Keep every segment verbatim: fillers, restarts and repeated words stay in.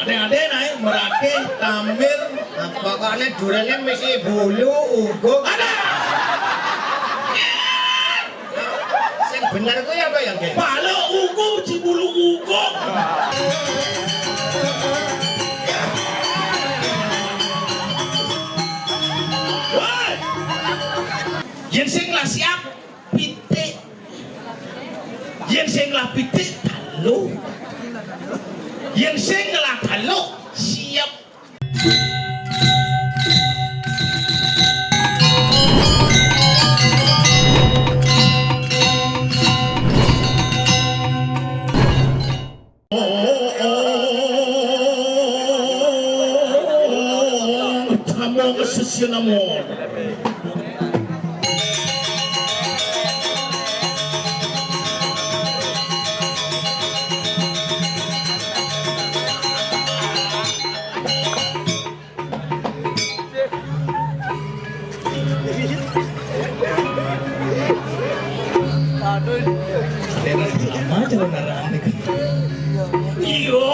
Nek ade naik merake, tamir, nah, pokoknya durane mesti bulu, ugo. Ada. Sing bener kuwi apa ya, Nggih? Baluk ugo, cibulu ugo. Woi. Yen sing lah siap, pitik. Yen sing lah pitik, dalu. Yen sing lah dalu, siap. Tamu session amor. Lama aja lo narang nih. Iya.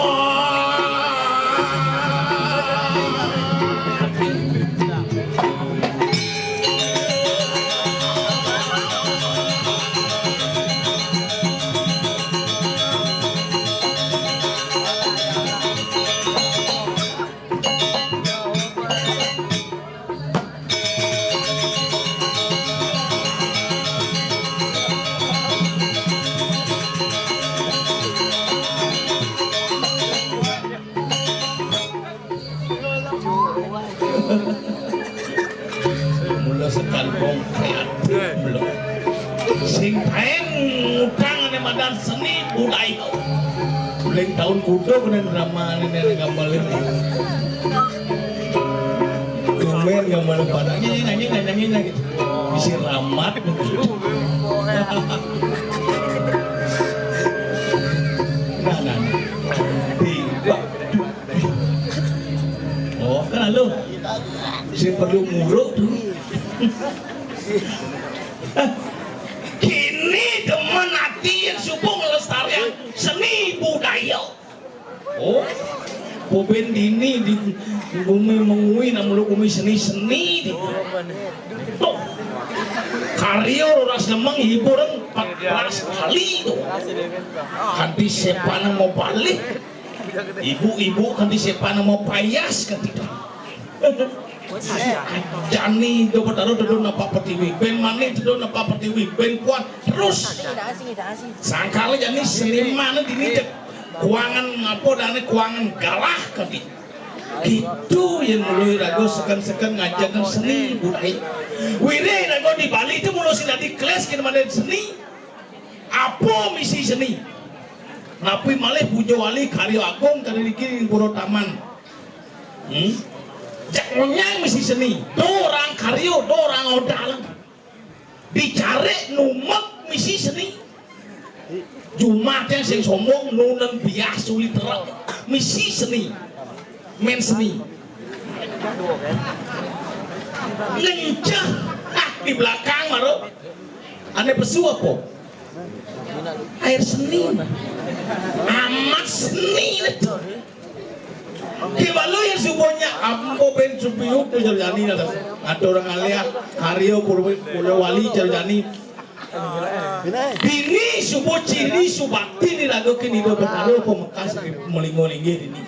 Mula sekalipun kreatif, mula. Sing paen ngutang ane madan seni budaya. Uling tahun kuda kena drama ini, ini gambar ini. Tumben gambar pada nyanyi, nyanyi, nyanyi, nyanyi, gitu. Isi ramat. Nah, nah, nah. Tiba. Oh, kan lo. Sing perlu muruk tuh. Kini demen ati yang subuh ngelestarian seni budaya. Oh, poben dini di bumi mengui, namanya bumi seni-seni di. Tuh. Karya roras lemeng, hiburan empat belas kali tuh. Kanti sepan mau balik. Ibu-ibu kanti sepan mau payas kanti tuh. Jani do Betara tedo napa pertiwi, ben mani tedo napa pertiwi, ben kuat terus. Sangkala jani seniman dini cek kuangan apa dane kuangan galah kadi. Gitu yang mulai raga seken-seken ngajakan seni budaya. Wire raga di Bali itu mulai sing dadi kelas kene mani seni. Apa misi seni? Napi malih puja wali karya agung kadi niki ing Pura Taman. Hmm? Cek ngonyang misi seni. Do orang karya, do orang odalan. Dicari numek misi seni. Jumat yang sing sombong nunen bias uli terang misi seni. Men seni. Ngenceh ah di belakang maro. Ane pesu apa? Air seni. Amat seni. Ki balu yang subuhnya ambo ben supiuk tu jani ada. Ada orang alia karya pura wali jani. Bini subuh ciri subakti ni raga kini do Betara pemekas di melingo linggih ini.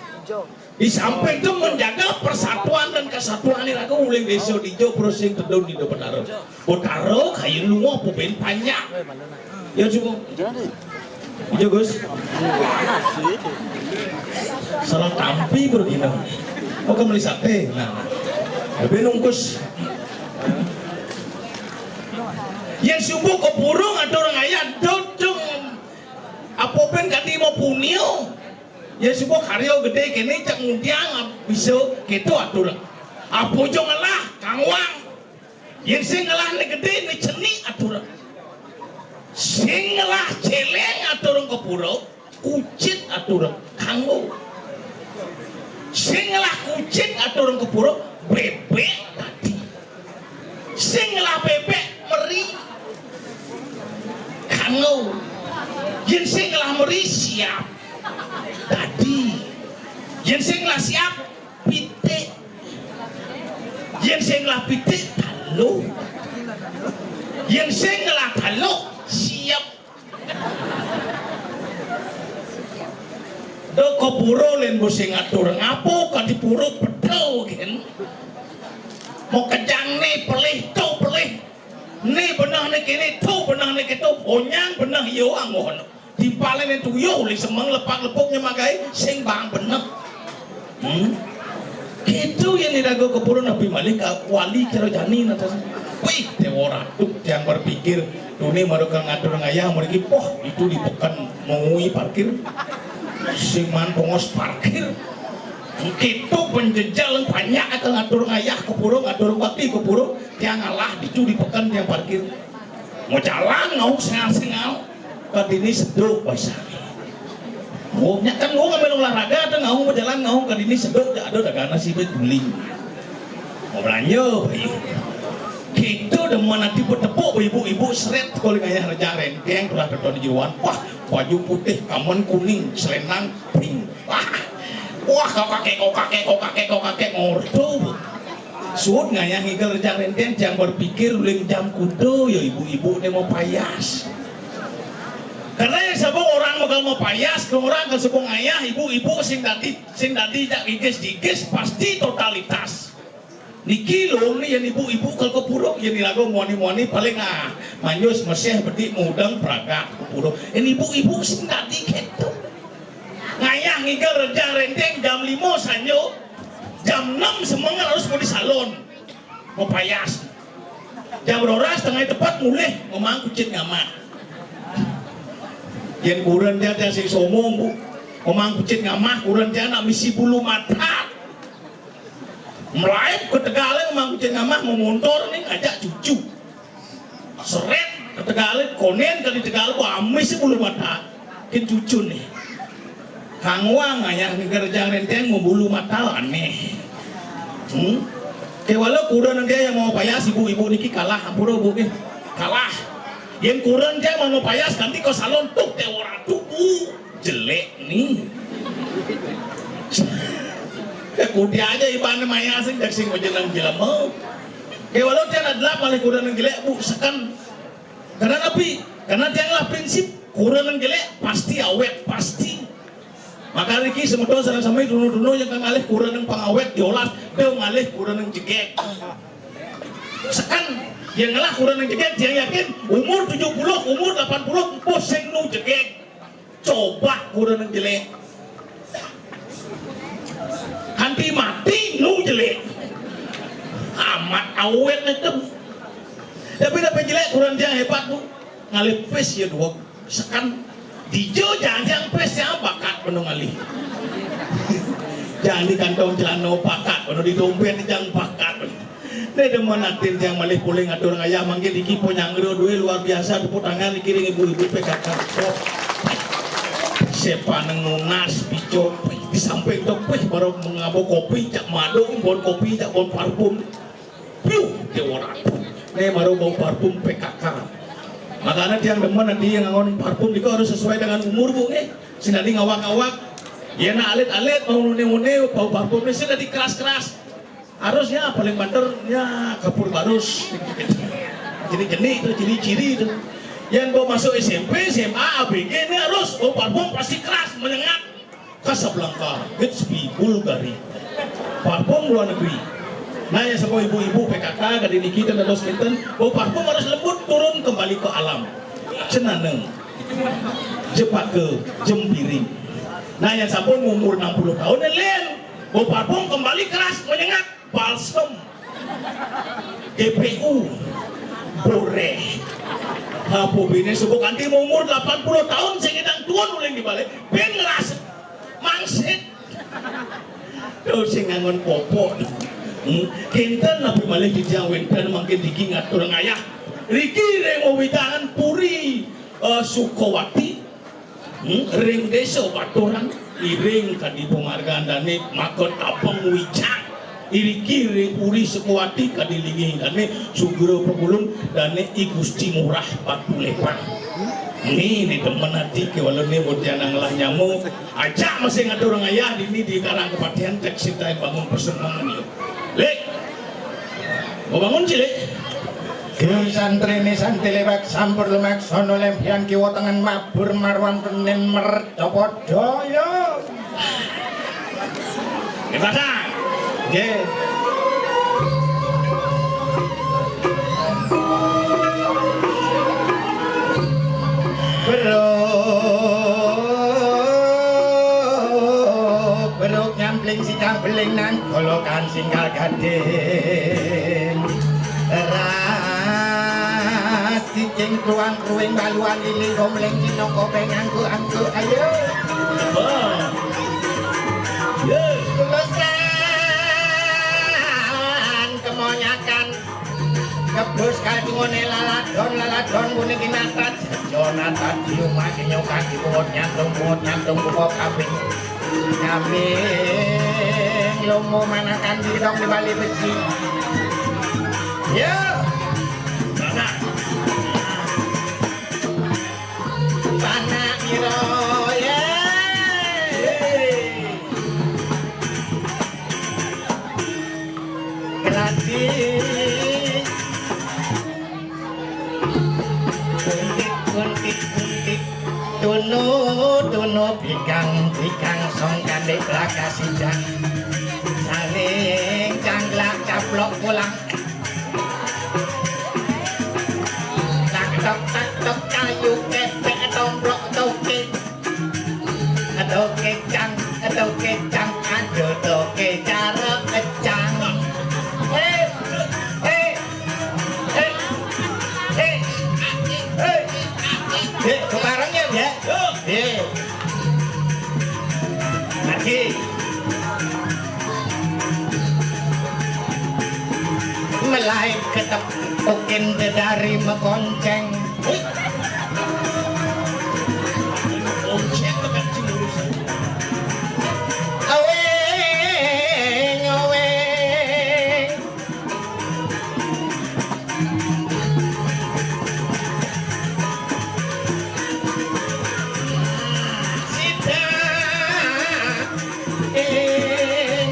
Di samping itu menjaga persatuan dan kesatuan ni raga uling desa dijo prosing tedun di do Betara. Betara kayu lunga apa ben panjang. Ya cukup. Iya, Gus. Salah tampi bro gina. Oke, meli sate. Nah. Lebih nungkus. Yang subuh ke burung ada orang ayah dodong. Apa ben kadi mau punio? Yang subuh karya gede kene cak ngudiang bisa keto atur. Apa jo ngelah kangwang. Yen sing ngelah ne gede ne ceni atur. Sing ngelah celeng atur ke pura, kucit atur kanggo. Sing ngelah kucit atur ke pura, bebek tadi. Sing ngelah bebek meri kanggo. Yen sing ngelah meri siap tadi. Yen sing Sing lah siap, pitik. Yén sing lah pitik, taluh. Yén sing lah taluh, siap. Do ka pura lén bosé ngatur ngapa, ka di pura bedo gén. Mau kejang né pelih, to pelih. Né beneh né kéné, to beneh né kéto, onyang beneh yo anggon. Timpalin tuyuh li semeng lepak-lepuk nyemagaé sing bang beneh. Hmm? Kéto yén iraga ka pura napi malih ka wali kira jani natas. Wih, Déwa Ratu, tiang berpikir, duné mara ka ngatur ngayah mriki, poh, itu di peken mengui parkir. Sing maan pongos parkir. Kéto penjejal banyak ka ngatur ngayah ka pura, ngatur bakti ka pura, tiang ngalah ditu di peken tiang parkir. Mau jalan ngau sengal-sengal. Kadini seduk basané. Oh, nyak kan ngau ngambil olahraga, ada ngau bejalan ngau kadini seduk, ada dagang nasi baé guling. Mau belanja, bayi. Kéto demen ati betepuk, ibu-ibu seret, kalau ngayah Rejang Renteng, telah teton di jeroan. Wah, baju putih, kamen kuning, selendang pink. Wah, wah, kau kakek, kau kakek, kau kakek, kau kakek, ngorto. Suud ngayah ngigel Rejang Renteng, tiang berpikir uling jam kuda, ya ibu-ibu né mau payas. Karena yang sabung orang bakal mau payas, ke orang ke sabung ayah, ibu-ibu sing dadi, sing dadi jak gigis-gigis, pasti totalitas. Niki lho, ni yén ibu-ibu kal ka pura, yén iraga muani-muani paling, ah, manjus meseh bedik mudeng pragat ka pura. Yén ibu-ibu sing dadi kéto. Ngayah ngigel Rejang Renteng jam lima sanjo, jam enam semeng harus mau di salon. Mau payas. Jam roras tengah tepat mulih, memang kucit ngamah. Yén kurenan tiang sing sombong, Bu. Memang kucit ngamah, kurenan tiang nak misi bulu mata. Melaib ka tegalé, memang kucit ngamah, memontor né ngajak cucu. Seret ka tegalé, konén kali tegal, Bu, amis bulu mata. Kén cucu né. Kang Wang, ayah ngigel Rejang Renteng, mau bulu mata anéh. Hmm? Kéwala kurenan tiang yang mau payas, ibu-ibu niki kalah, ampura, Bu, nggih. Kalah. Yén kurenan tiang mau payas, ganti ka salon, tuh, Déwa Ratu, Bu. Jelék ni. Ya, kudu aja ibané maya sing jak sing majeneng jelema. Kéwala tiang ada malih kurenan jelék, Bu, seken. Karena napi? Karena tiang lah prinsip, kurenan jelék pasti awét, pasti. Maka niki semeton sareng sami, duno-duno yang kang ngalih kurenan pangawét diolas, da ngalih kurenan jegég. Seken, yang ngelah kurenan jegég, tiang yakin umur tujuh puluh, umur delapan puluh, pusing nu jegég. Coba kurenan jelék. Kanti mati nu jelék. Amat awét itu. Tapi, tapi jelék kurenan tiang hébat, Bu. Ngalih pis ya dua. Seken. Dija jang tiang pis tiang bakat penuh ngalih. Jang di kantong celana bakat, penuh di dompét jang bakat. Né demen atin tiang malih polih ngatur ngayah, mangkin niki panyanggra duwé luar biasa, tepuk tangan niki ring ibu-ibu P K K. Sepaneng nunas pijo, di samping to, pih, baru mengabo kopi, jak madu, bon kopi, jak bon parfum. Piuh, Déwa Ratu. Né mara bau parfum P K K. Makanya tiang demen nanti yang ngangon parfum niki harus sesuai dengan umur, Bu, nggih. Sing dadi ngawak-ngawak. Yén alit-alit mau uné-uné bau parfum né sing dadi keras-keras. Harusnya paling banter ya kapur barus. Jenis-jenis itu, ciri-ciri itu. Yang mau masuk S M P, S M A, A B G ini harus bau parfum pasti keras, menyengat. Casablanca, Gatsby, Bulgari. Parfum luar negeri. Nah, yang semua ibu-ibu P K K, kadi niki ten dados kinten, bau parfum harus lembut turun kembali ke alam. Cenaneng. Jepake, jempiring. Nah, yang sampun umur enam puluh tahun, lén. Bau parfum kembali keras, menyengat. Balsem. G P U. Boréh. Apa béné suba kanti umur delapan puluh tahun sing ngidang tuun uling di balé. Bén ngrasa mangsit. Tuh sing ngangon popok. Hmm. Kinten napi malih titiang wénten mangkin niki ngatur ngayah. Riki ring wewidangan Puri, eh, Sukawati. Hmm, ring Désa Baturan, iring kadi pamargan dané maka Tabeng Wijang. Iriki ring Puri Sukawati kadi linggih dané Sugra Pagulun dané I Gusti Ngurah Batulepang. Ini, ini demen ati ke walau ni buat yang nang lah nyamu. Ajak masih ngatur ngayah di ini di Karang Kepatihan, cek sitai bangun persembahan lu. Lek. Mau bangun, Cilik? Guru santrine santi lewat sampur lumak sono lempian kiwa tengen mabur marwam kenin mercapa daya. Nggih, Pak Sang. Nggih. Beruk, beruk nyampling sikang beling nang golokan singkal gading. Ras cicing kruang kruing baluan lili gomleng cinoko pengangku-angku. Ayo. Wah. Yes. Lulusan kemonyakan. Kebus kalbungone laladon, laladon puniki natat jaja, natat diumak nyukat dipungut nyantung, pungut nyantung buka kaping. Nyambing lomo manakan didong di bali besi. Ya. Panak ira, ya. Keladi. Kuntit, kuntit, kuntit. Tunu, tunu, bikang, bikang, song kandik belaka sidang. Saling cangklak caplok pulang. Tak tok, tak tok, kayu kepek, tomplok toke. Aduh kecang, aduh kecang, aduh toke cara kecang. Eh, eh, eh, eh, eh, eh, bareng ya, ya. Eh. Lagi. Melai ketepukin dedari mekonceng. Lonceng tekan jurus. Aweng, aweng. Sida, eh.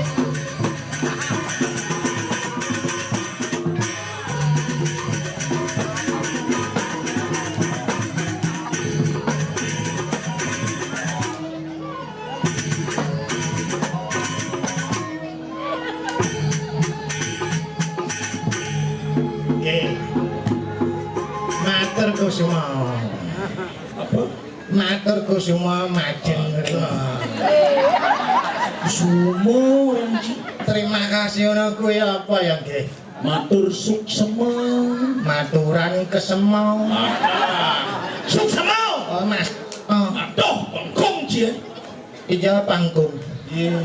Nggih. Matur kusuma. Apa? Matur kusuma majeng rima. Kusuma, Ranji. Terima kasih, ngono kuwi apa ya, nggih? Matur suksema. Maturan kesema. Ah. Suksema. Oh, Mas. Oh. Aduh, pengkung, Ji. Iya, panggung. Iya.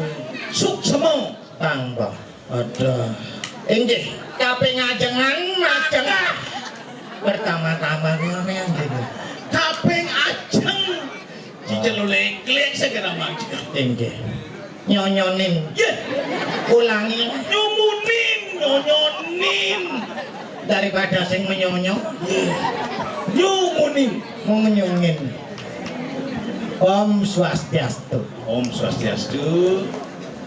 Suksema. Panggung. Aduh. Inggih, kaping ajengan majeng. Pertama-tama ngono ya, nggih. Kaping ajeng. Cicil oleh klik segera maju. Inggih. Nyonyonin. Nggih. Ulangi. Nyumunin, nyonyonin. Daripada sing menyonyo. Nggih. Nyumunin. Menyungin. Om Swastiastu. Om Swastiastu.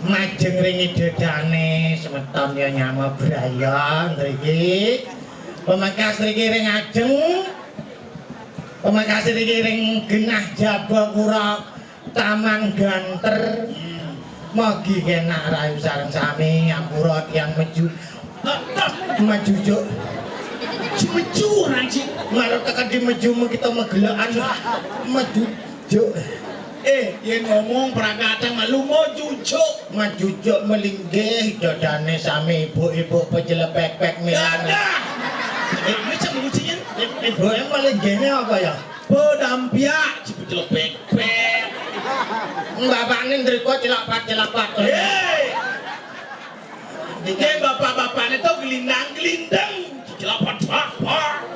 Majeng ring idedane semeton ya nyama braya mriki. Pemangkas mriki ring ajeng. Pemangkas mriki ring genah Jabapura Taman Ganter. Mogi kenak rayu sareng sami, ampura tiyang meju. Mejujuk. Meju ora, Ji. Marep tekan di meju, kita megelakan. Mejujuk. Eh, yen ngomong prakate malu mau jujuk. Majujuk melinggih dodane sami ibu-ibu pejelepek-pek milan. Dadah. Eh, ini cek ngucinya. Ibu yang melinggihnya apa ya? Pedampiak, cipu celepek-pek. Bapakne ndriko celapak-celapak. Hei. Nggih, bapak-bapakne to gelindang-gelindang, celapak-celapak.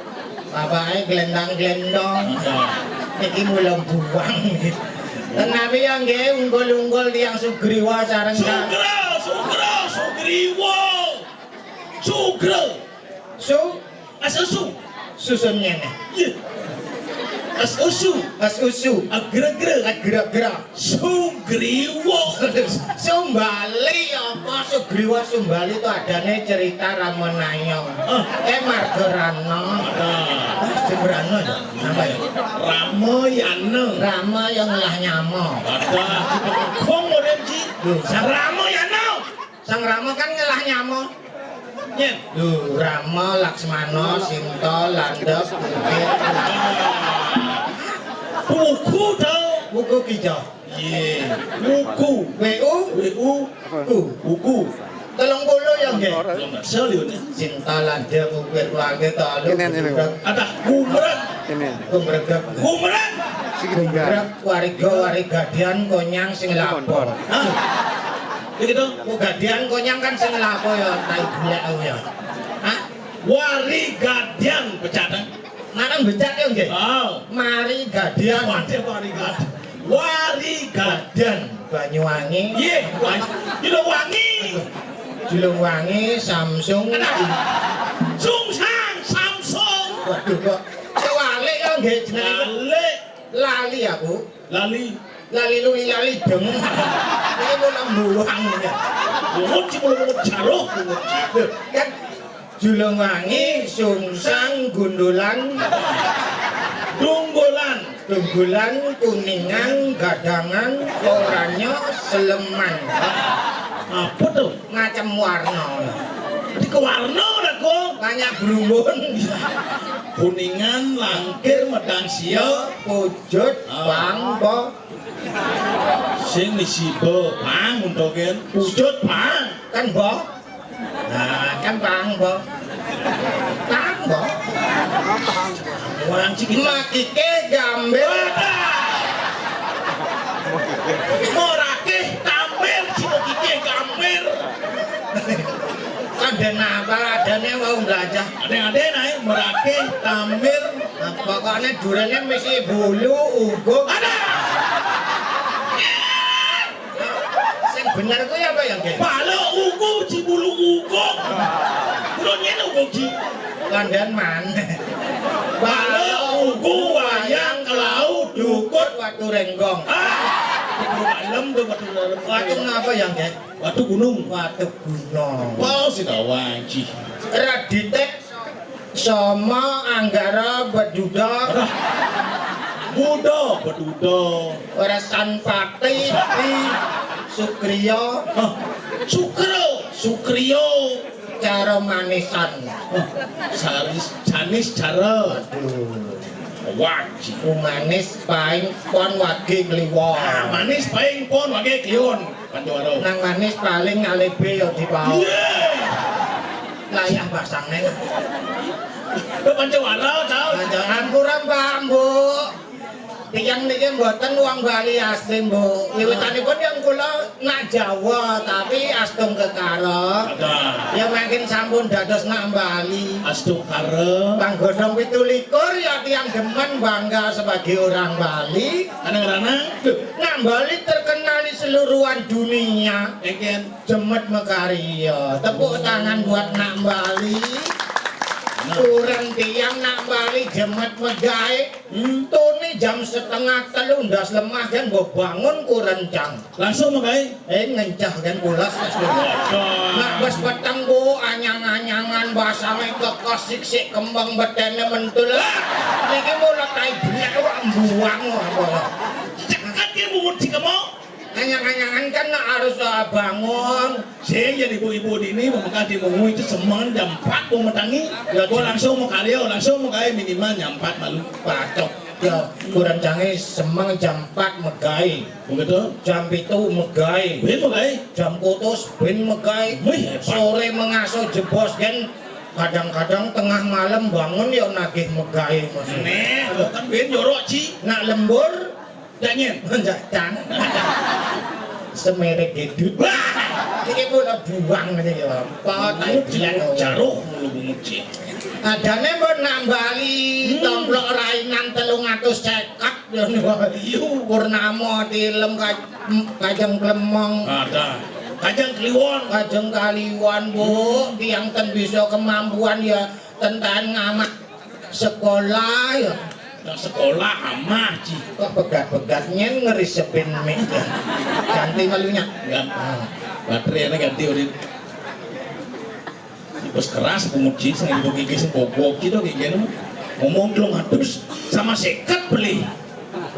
Bapake glendang-glendong. Iki mula buang. Tenapi ya nggih, unggul-unggul tiyang Sugriwa sareng sa- Sugro, Sugro, Sugriwa. Sugro. Su- Asa su. Susun ngene. Iya. Es usu. Es usu. Agregreg. Agregreg. Sugriwa. Sumbali apa Sugriwa Sumbali itu adanya cerita Ramanayong. Ah. Eh, Margarana. Ah. Sing Rana ya? Apa ya? Ramayana. Rama yang lah nyama. Ada. Kong model ji. Loh, Sang Ramayana. Sang Rama kan ngelah nyama. Nyen. Lho, Rama, Laksmana, Sinta, Landep, Bukit. Buku to. Buku kijo. Iya. Buku. W U. W U. Ku. Buku. Telung puluh ya, nggih. Ya, Mas, liwat. Sinta, Landep, Bukit, Wangi, Talu. Ini, ini, ini. Ada gumrek. Ini. Gumrek. Gumrek. Segitiga. Gumrek, Wariga, Warigadian, Konyang, sing lapor. Hah? Iki to? Kok gadian konyang kan sing lapo ya, tai bulek aku ya. Hah? Wari gadian pecat, eh? Ngaran becak ya, nggih? Oh. Mari gadian. Waduh, wari gadian. Wari gadian. Banyuwangi. Iya, Banyuwangi. Julungwangi, Samsung. Ada. Sungsang, Samsung. Waduh, kok kewalik ya, nggih, jenenge? Walik. Lali aku. Lali. Lali luli lali deng. Ini mau nembuang ya. Bungut sih, mau bungut jaruh, bungut. Kan Julungwangi, Sungsang, Gundulan, Dunggulan. Dunggulan, Kuningan, Gadangan, Oranye, Sleman. Apa tuh? Macam warna. Jadi ke warna ora kok. Banyak berumbun. Kuningan, Langkir, Medang Sia, Pujut, ah. Pang, Bo. Sing misi Bo, Pang untuk kan. Pujut, Pang. Kan Bo. Nah, kan Pang, Bo. Pang, Bo. Wong sing makike gambir. Wadah. Morake tampir, sing makike gambir. Kan ben apa adane wau gajah. Ade-ade nae morake tampir. Nah, pokoknya durene mesti bulu, uguk. Ada. Sing bener kuwi apa ya, Nggih? Balok uku, Ji, bulu uku. Kulo nyen uku, Ji. Kandhan maneh. Balok uku, wayang, kelau, dukut, watu renggong. Ah, watu dalem tuh, watu dalem. Watu ngapa ya, Nggih? Watu gunung. Watu gunung. Wah, sing gawang, Ji. Raditek Soma, Anggara, Beduda. Budo, Bedudo. Resan Pati, Pati. Sukriyo. Hah? Sukro, Sukriyo. Cara manisan. Hah? Saris, Janis, Cara. Aduh. Wajib. Manis paing pon wage kliwon. Ah, manis paing pon wage kliwon. Pancawara. Nang manis paling alebe ya dipau. Iya. Layah basangnya. Ke Pancawara, tau? Jangan kurang, Pak, Mbok. Tiyang niki mboten wong Bali asli, Mbok. Wiwitanipun yang kula nak Jawa, tapi astung kekara. Ada. Ya mungkin sampun dados nak Bali. Astungkara. Panggodhong pitu likur ya tiyang demen bangga sebagai orang Bali. Anang ranang. Loh, nak Bali terkenal di seluruhan dunia. Engen. Jemet Mekarya. Tepuk tangan buat nak Bali. Nah. Kurang tiang nak Bali jemet megae. Entone jam setengah telu ndas lemah kan mbok bangun kurencang. Langsung megae. Eh, ngencah kan pulas. Waduh. Nak bes peteng, Bu, anyang-anyangan basange kekes, sik-sik kembang betene mentul. Lah, niki mula tai belek wak mbuang apa. Ceket ya, Bu, dikemo. Anyang-anyangan kan nak harus, eh, bangun. Sing ya, ibu-ibu dini, memang di Mungu itu semeng jam empat mau metangi. Ya, gua langsung mau karya, langsung mau gawe minimal jam empat malu. Patok. Ya, kurang canggih semeng jam empat megae. Begitu? Jam pitu megae. Wih, megae. Jam kutus ben megae. Wih, hebat. Sore mengaso jebos kan kadang-kadang tengah malam bangun ya nagih megae, Mas. Nih, lo kan ben jorok, Ci. Nak lembur, jangan. Jangan. Semerek gedut. Wah! Ini pula buang ini ya. Apa tai jelek. Jaruh mulu bungut, Ci. Adane mbok nak Bali, hmm, tomplok rainan telung atus seket. Iyo, Purnama, Tilem, Kaj-, Kajeng Klemong. Ada. Kajeng Kliwon. Kajeng Kliwon, Bu. Tiang ten bisa kemampuan ya, tentang ngamak sekolah ya. Sekolah amah, Ji. Kok pegat-pegat nyen ngerisepin mic. Ganti malunya. Enggak. Baterai ini ganti, Udin. Bos keras pungut, Ji, sing ibu gigi sing bobok gitu, gigi anu. Ngomong telung atus sama seket beli.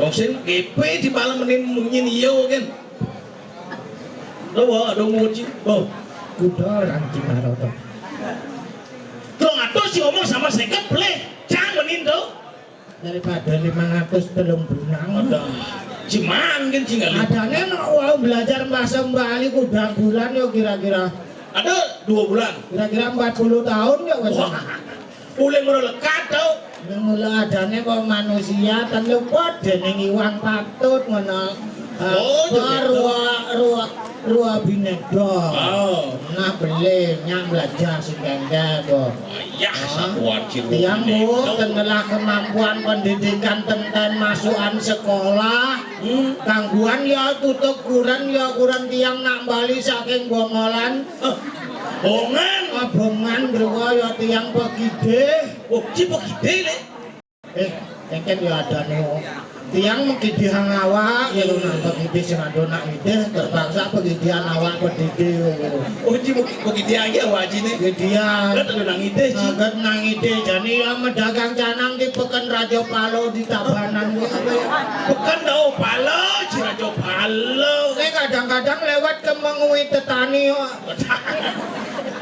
Wong sing G P di malam ini munyin iya kan. Lo, wah, ada mungut, Ji. Oh, kuda ranti maroto. Telung atus sing ngomong sama seket beli. Cang menin tuh. Daripada lima ratus telung benang. Ada. Ciman kan tinggal. Adane nak wau belajar bahasa Bali kuda bulan yo kira-kira. Ada dua bulan. Kira-kira empat puluh tahun yo wis. Wah. Boleh mula lekat tau. Ning mula adane kok manusia ten luput dening iwang patut ngono. Eh, Oh, joget ruwa, ruwa, ruwa bineka. Oh. Nah, beli nyak belajar sing ganda to. Wayah satuan Cirebon Tiang ini. Bu, tenelah kemampuan pendidikan tenten masukan sekolah. Hmm. Kangguan ya tutup kuren ya kuren tiang nak bali saking Bongolan. Eh, Bongan. Abongan berwa ya tiang pegidih. Oh, ci pegidih, Lek. Eh, kengken ya adane. Tiang mengidih hang awak ya lho nak pegidih sing ado nak ngidih terpaksa pegidihan awak pedidih. Oh, ci pegidih aja awak cine. Pegidihan. Kan ada nang ngidih, ci. Saged nang ngidih jane ya medagang canang di peken Raja Palo di Tabanan kuwi apa ya? Peken tau Palo, ci Raja Palo. Nek kadang-kadang lewat ke mengui tetani kok.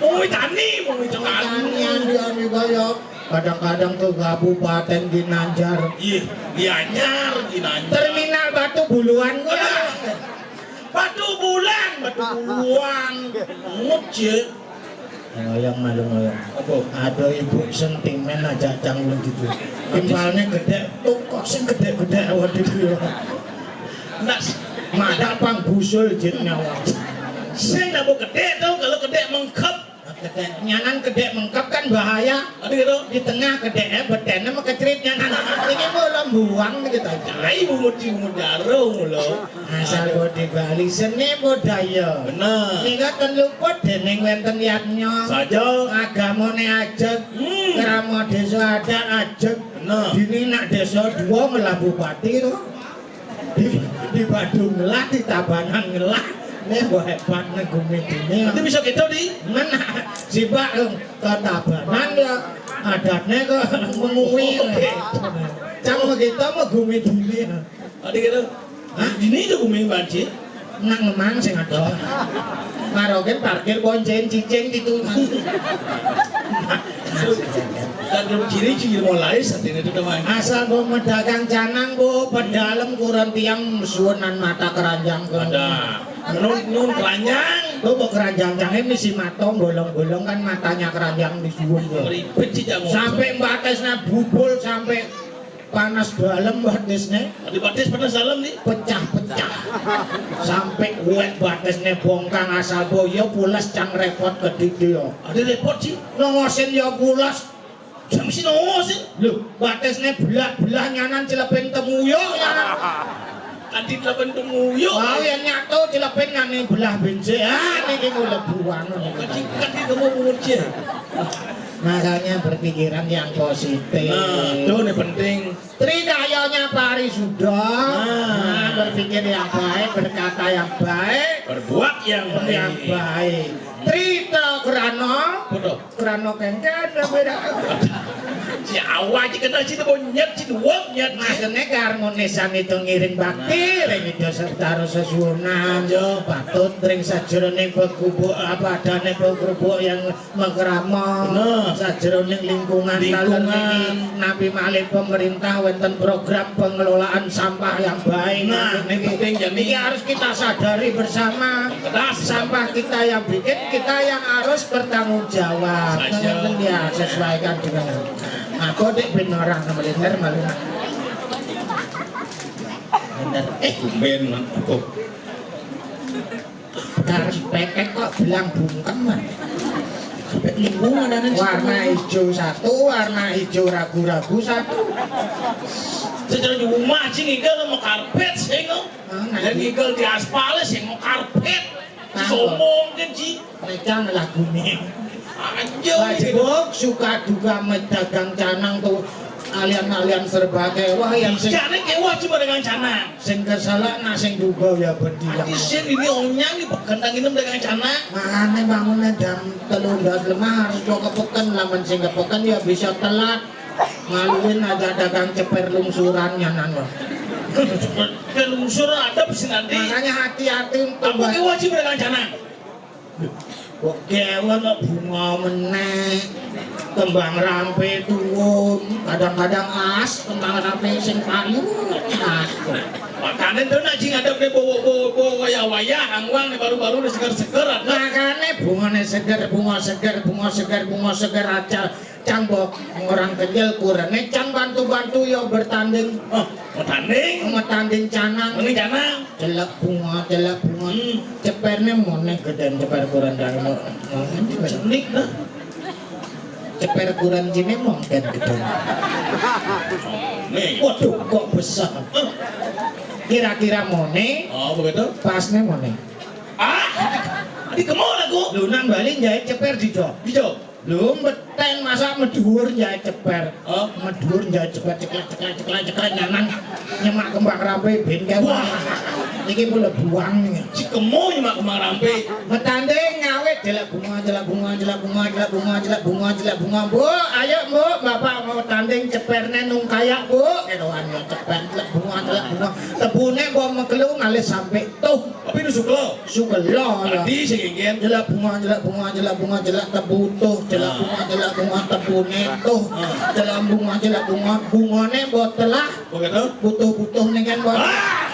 Mengui tani, mengui tetani. Tanian dia nih kaya. Kadang-kadang ke Kabupaten Ginanjar. Iya, Gianyar, Ginanjar. Terminal Batu Buluan kuwi. Alah. Batu Bulan, Batu Buluan. Ngut ya. Ngoyong malu ngoyong. Apa? Ada ibu sentimen aja canggung gitu. Timpalnya gede, tuh kok sing gede-gede awal itu ya. Nak s- Madak pang busul jit nyawa. Sing nak mau gede tuh kalau gede mengkep. Gede, nyanan gede mengkep kan bahaya. Ada gitu. Di tengah gede eh bedene mekecrit nyanan. Ini mau lembuang gitu aja. Ai bungut ci bungut jaro mulo. Asal kok di Bali seni budaya. Bener. Nika ten luput dening wenten yadnya. Saja. Agamane ajeg. Hmm. Krama desa adat ajeg. Bener. Dini nak desa dua ngelah bupati to. Di, di Badung ngelah, di Tabanan ngelah. Nih mbok hebat nih gumi dini. Nanti bisa gitu di. Mana? Sibak eh, ke Tabanan ya adatnya ke mengui. Oke. Cang begitu mau gumi dini. Ada gitu. Hah? Dini itu gumi banci. Nak ngemang sing ada. Marogen parkir bonceng cicing gitu. Dan belum ciri ciri mulai saat ini tuh teman. Asal bu medagang canang bu pedalem kurang tiang suwenan mata keranjang ke. Ada. Nun nun keranjang. Bu bu keranjang cange misi matong bolong-bolong kan matanya keranjang di suwun bu. Ribet sih jamu. Sampai batasnya bubul sampai panas dalam batisnya. Di batis panas dalam nih. Pecah-pecah. Sampai uwek batisnya bongkang asal boyo pulas cang repot ke didi yo. Ada repot sih. Nongosin yo pulas. Jam si nongosin. Lho, batisnya belah-belah nyanan celepin temuyo ya. Kan di telepon temuyo. Wah, ya nyatu celepin nyanan belah bensin. Ah, ini mulai buang. Kan di kan di kamu mengucil. Makanya berpikiran yang positif. Nah, tuh nih penting. Tridayanya parisuda. Nah. Nah, berpikir yang baik, berkata yang baik, Berbuat yang yang baik. Baik. Trita krana. Betul. Krana kengken beda. Si awak aja kena situ nyet situ wong nyet. Maksudnya karena nisan itu ngiring bakti ring ida serta sesuunan. Iya. Patut ring sajroning pegubuk apa adane pegubuk yang makrama. Bener. Sajroning lingkungan Lingkungan. Taler niki napi malih pemerintah wenten program pengelolaan sampah yang baik. Nah, ini penting, Jani. Ini harus kita sadari bersama. Keras. Sampah kita yang bikin, kita yang harus bertanggung jawab. Saja. Ngeten ya, sesuaikan dengan apa dek ben orang militer malu. Bener. Eh, tumben, Mak. Apa? Karpet kok belang bungkem, Mas. Karpet lingkungan ada di Warna situ. Hijau satu, warna hijau ragu-ragu satu. Sejak di rumah sih ngigal sama karpet sih kok. Ah, nah, Dan iya. Ngigal di aspal sih mau karpet. Nah, Sombong kan sih. Mereka ngelagunya. Anjir. Wajib suka juga medagang canang tuh. Alian-alian serba kewah yang sing, jane kewah cuma dengan canang. Sing keselak nak sing duga ya bedilang. Ati sing ini onyang ni bekendang inem dengan canang. Makane bangune jam telu ndas lemah harus kok kepeken, lamun sing kepeken ya bisa telat. Maluin aja dagang ceper lungsuran nyanan, wah. Ke lungsur adep sing nanti. Makanya hati-hati untuk, apa kewah cuma dengan canang. Kok kewan kok bunga meneh. Kembang rampe turun, kadang-kadang as, kembang rampe sing payu as. Makane to nak jing adep ne bawa-bawa wayah-wayah, angwang ne baru-baru ne seger-seger adep. Makane bungane seger, bunga seger, bunga seger, bunga seger aja. Cang bok orang kecil kurene cang bantu-bantu yo bertanding. Oh, bertanding? Bertanding canang. Ini canang. Celak bunga, celak bunga. Hmm. Ceperne mone geden ceper kurang dari lo. Cenik dah. Ceper kurang jine mong dan geden. Nih. Waduh, kok besar. Kira-kira mone. Oh, begitu? Pasne mone. Ah, di kemol aku. Lu nang Bali jahit ceper dijo. Dijo. Lho, meten masa medhuwur jahit ceper. Oh. Medhuwur jahit ceper, ceklek, ceklek, ceklek, ceklek, nyanan nyemak kembang rampe ben kae. Wah. Iki mule buang nih. Si kemo nyemak kembang rampe. Metanding ngawit, jelek bunga, jelek bunga, jelek bunga, jelek bunga, jelek bunga, jelek bunga. Mbok, ayo, Mbok, Bapak mau tanding ceperne nung kayak, Mbok. Keroan ya ceper, jelek bunga, jelek bunga. Tebune mbok mekelu ngalih sampe tuh. Tapi nu sukela. Sukela ya. Tadi sing ingin. Jelek bunga, jelek bunga, jelek bunga, jelek tebutuh, jelek bunga, jelek bunga tebune tuh. Ah. Jelek bunga, jelek bunga, bungane mbok telah. Begitu? Butuh-butuh nih kan, Bos. Ah!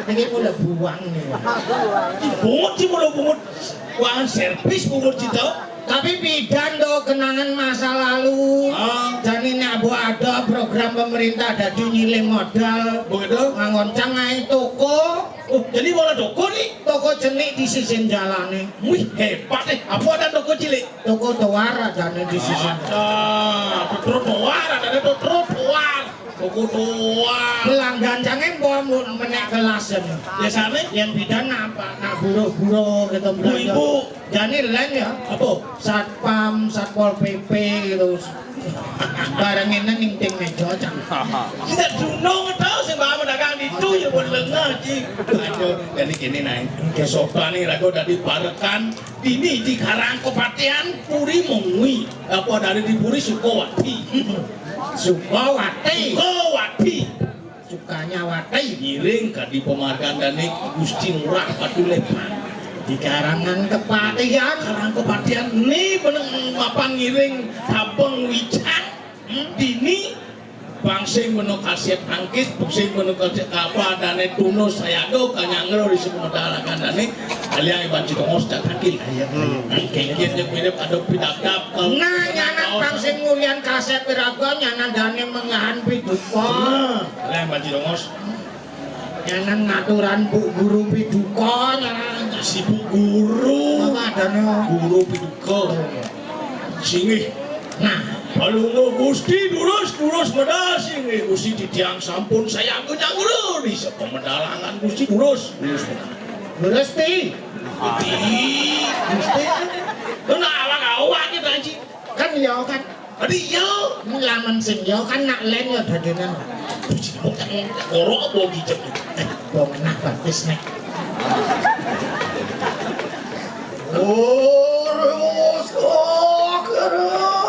Ini mulai buang nih. Bungut sih mulai bungut. Buangan servis bungut sih tau. Tapi pidan do kenangan masa lalu. Ah. Jane nek mbok ada program pemerintah dadi nyilih modal. Begitu? Nganggon cangai toko. Oh, jadi malah toko nih? Toko cenik di sisin jalane. Wih, hebat deh. Apa ada toko cilik? Toko toar adane di sisin. Ada. Trotoar, ada trotoar. Toko toar. Pelanggan cange mbok menek kelas. Biasane? Yang bidan apa? Nak buruh-buruh gitu. Ibu-ibu. Jane len ya. Apa? Satpam, Satpol P P gitu. Bareng ini ning ting meja, Cang. Tidak dunung tau sing bawa dagang itu ya pun lengah, Ci. Aduh, jadi gini, Nay. Kesopan nih, ragu dari parekan. Dini di Karang Kepatian, Puri Mongwi. Apa dari di Puri Sukawati? Sukawati. Sukawati. Sukanyawati. Ngiring kadi pemargandane Gusti Ngurah Batu Lepan. Di Karangan Kepatian. Karang Kepatian ni beneng mapan ngiring tabeng wican. Hmm? Dini bang sing meno kasiat angkis, bang sing meno kasiat apa adane tunus sayado kanyangro di suku medalakan dane. Aliang iban citongos dak takil. Iya, iya. Kengkit nyek mirip aduk pidabdab. Nah, nyanan bang sing ngulian kaset wiraga, nyanan dane mengahan piduka. Nah, aliang iban citongos. Nyanan ngaturan Bu Guru piduka, nyanan. Si Bu Guru. Apa adane? Guru piduka. Singgih. Nah, palungguh Gusti durus, durus medal singgih Gusti titiang sampun saya nyanggur di sepemedalangan Gusti durus, durus medal. Durus ti? Gusti. Gusti. Kena awak-awak kita, Ji. Kan iya kan? Tadi iya. Lamun sing iya kan nak len ya dadenan. Gusti, kok tak ngorok apa dijak? Eh, wong nah batis nek. Urus kok keruh.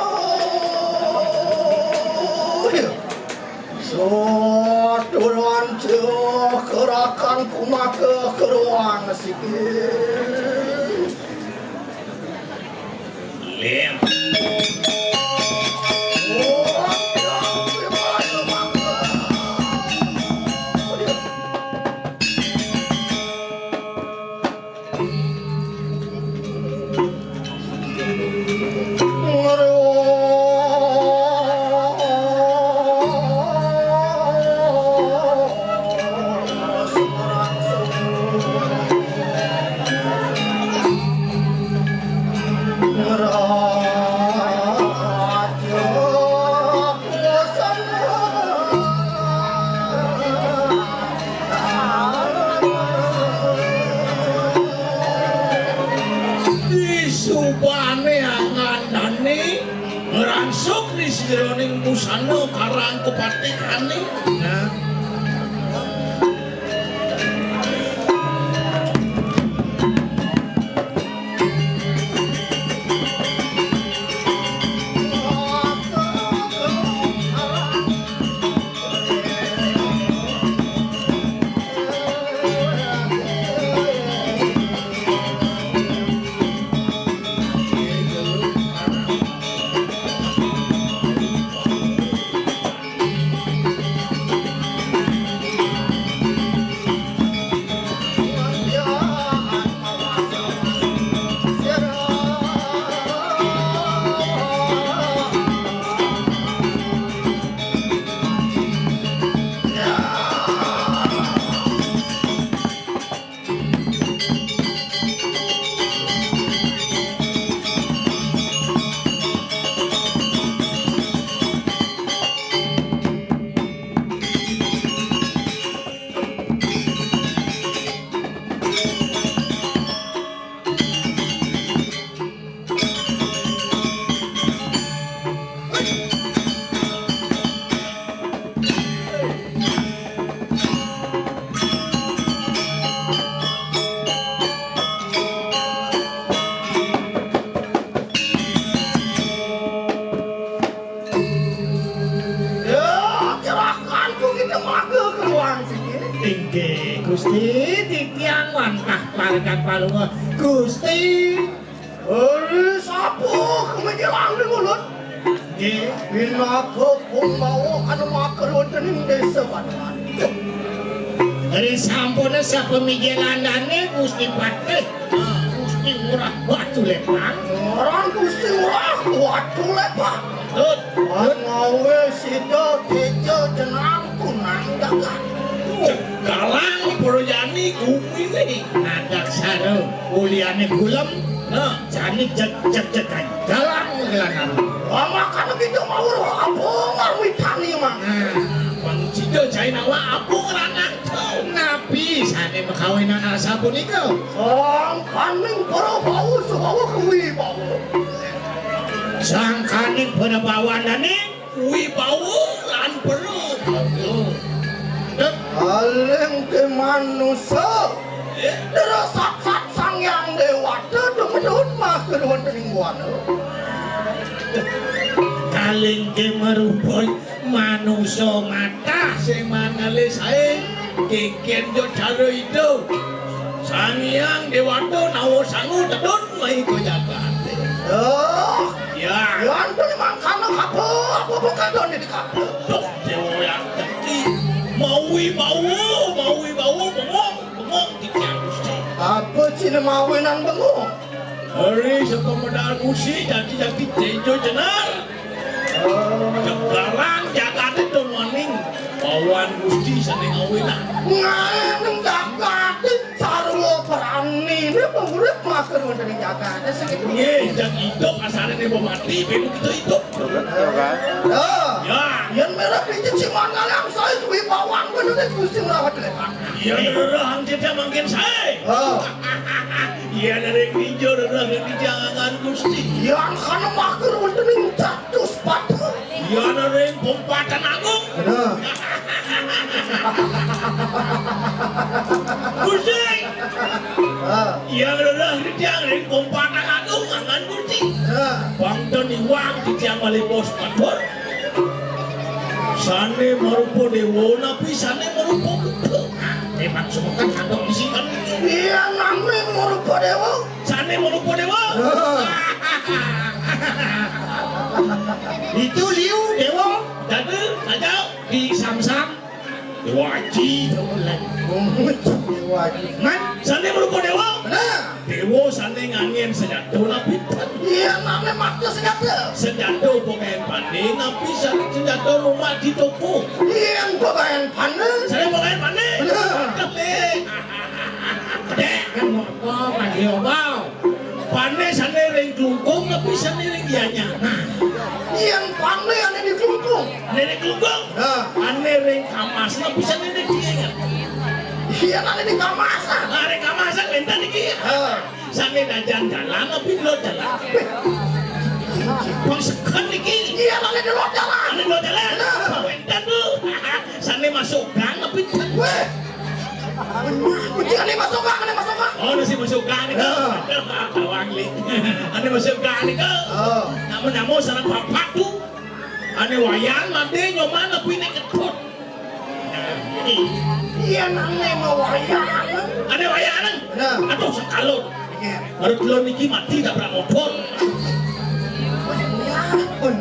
Saturan cekerakan kumake keruan sikit. Lim. Disubane angandane Masuk di jeroning busana karang kepatihané. Nah. Ya, gerakanku kita maga keruan siki. Inggih, Gusti, titiang wantah parekan palungguh. Gusti. Ari sapa kemenjelang di mulut? Nggih. Pinaga Punggawa anu maker wonten ing desa Pademan. Ari sampune sapa mijelandane Gusti Patih? Ah, Gusti Ngurah Batu Lepang. Orang Gusti Ngurah Batu Lepang. Tut. Wan ngawe sida teja jenang kunang jagat. Cegalang Prajani gumine. Adak saro uliane gulem. Nah, jani cek cek cek galang ngelanan. Wah, makane kita mau apa ngarwitani, Mang? Nah, Bang Cida jai nawa apa ngranang. Napi sane makawinan asapunika? Sangkaning para bau sabawa kuwi bau. Sangkaning para bawanane kuwi bau lan perut. Aduh. Dek. Aling ke manusa. Eh? Derasat sat Sang Hyang Dewata dumedun mah kedua tening buana. Kaling ke merupa manusa matah sing manele sae keken jo cara itu. Sang Hyang Dewata nawa sangu tedun mai ke jagate. Oh, ya. Yan pun mangkana kapa, apa pun kadon di kapa. Duh, dewa yang teki. Mawi bawa, mawi bawa, bengong, bengong di tiang Gusti. Apa cina mawi nang bengong? Hari saka medal Gusti, jati-jati tejo jenar. Cegalang jagate tun waning. Bawan Gusti sane ngawinang. Nganing jagate sarwa pranine pengurip master wonten ing jagate sing itu. Nggih, jang idup asale ne mati, ben kita idup. Betul kan? Ya. Ya. Yen merah pinci ciman kalian saya kuwi bawang bener Gusti merawat lepak. Iya, rerah ang tidak mangkin saya. Oh. Iya, dari pinjo rerah dari jangan Gusti. Yang kana maker wonten ing catus patung. Iya, dari pompatan agung. Bener. Gusti. Ah. Iya, rerah dari tiang dari pompatan agung angan Gusti. Ah. Bangten iwang di tiang malih bos patur. Sane marupa dewa napi sane marupa buta? Memang semeton kadang bisikan. Iya, nanging marupa dewa. Sane marupa dewa? Itu liu dewa. Dada, saja. Di Samsam. Dewa Aji. Dewa Aji. Man? Sane marupa dewa? Nah. Dewa sane ngangen senjata napi? Iya, nane makta senjata. Senjata pemain pandai napi sen-, senjata mumat di toko? Iya, pemain pandai. Sane pemain pandai? Bener. Tapi. Dek, kan apa? Pandai apa? Pandai sane ring klungkung napi sane ring gianyar? Nah. Iya, pandai ane di klungkung. Ane ring klungkung? Nah. Ane ring kamas napi sane ring gianyar? Iya, ane di kamas. Nah, ring kamas kan enten iki. Heeh. Sane dajan dalan apa lo dalan? Wong seken iki. Iya, lali di luar jalan. Lali di luar jalan. Nah. Wénten, Bu. Sané masuk gang apa? Wéh. Kuwi ané masuk gang, ané masuk gang. Oh, nasi masuk gang niku. Nah. Bawang li. Ané masuk gang niku. Oh. Namun-namun sareng bapak tuh. Ané wayan mati nyoman apa ini ketut. Iya, nang mau wayan. Ané wayan. Nah. Aduh, sekalon. Iya. Baru dulu niki mati tabrak motor. Ya, pun.